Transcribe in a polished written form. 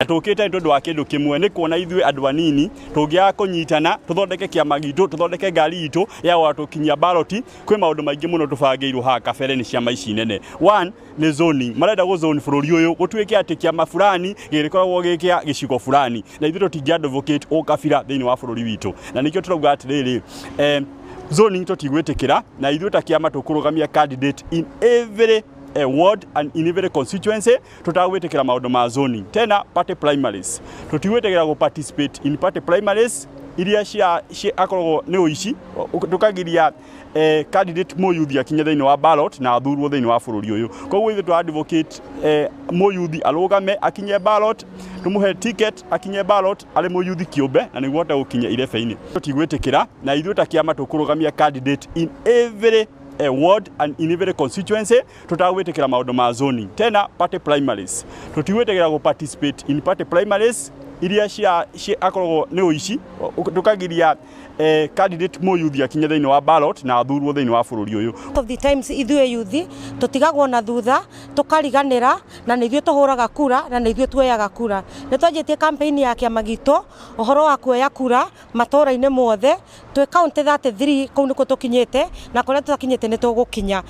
Tũkĩte nĩ tondũ wa kĩndũ kĩmwe, nĩ kuona ithuĩ andũ anini tũngĩaga kũnyitana, tũthondeke kĩama gitũ, tũthondeke ngari itũ ya gũgatũkinyia ballot, kwĩ maũndũ maingĩ mũno tũbangĩirwo haha kabere nĩ ciama ici nene. One nĩ zoning, marenda gũ zone bũrũri ũyũ gũtuĩke atĩ kĩama fulani gĩrĩkoragwo gĩ kĩa gĩcigo fulani, na ithuĩ tũtingĩ advocate ũkabira thĩinĩ wa bũrũri witũ, na nĩkĩo tũrauga atĩrĩrĩ, zoning tũtigwĩtĩkĩra, na ithuĩ ta kĩama tũkũrũgamia candidate in every ward and in every constituency. Tũtagwĩtĩkĩra maũndũ ma zoning. Tena party primaries, tũtigwĩtĩkĩra gũ participate in party primaries iria cia akoragwo nĩ ũici, tũkagiria candidate mũyuthi akinye thĩinĩ wa ballot na athurwo thĩinĩ wa bũrũri ũyũ. Koguo ithuĩ tũ advocate mũyuthi arũgame akinye ballot, tũmũhe ticket akinye ballot arĩ mũyuthi kĩũmbe, na nĩguo ahote gũkinya irebe-inĩ. Tũtigwĩtĩkĩra, na ithuĩ ta kĩama tũkũrũgamia candidate in every ward and in every constituency. Tũtagwĩtĩkĩra maũndũ ma zoning. Tena party primaries, tũtigwĩtĩkĩra gũ participate in party primaries iria cia akoragwo nĩ ũici, tũkagiria candidate mũyuthi akinye thĩinĩ wa ballot na athurwo thĩinĩ wa bũrũri ũyũ. Of the times ithuĩ yuthi tũtigagwo na thutha, tũkariganĩra, na nĩ ithuĩ tũhũraga kura na nĩ ithuĩ tuoyaga kura. Nĩ twanjĩtie campaign ya kĩama gitũ, ũhoro wa kuoya kura matũũra-inĩ mothe twĩ county 33. Kũu nĩkuo tũkinyĩte, na kũrĩa tũtakinyĩte nĩ tũgũkinya.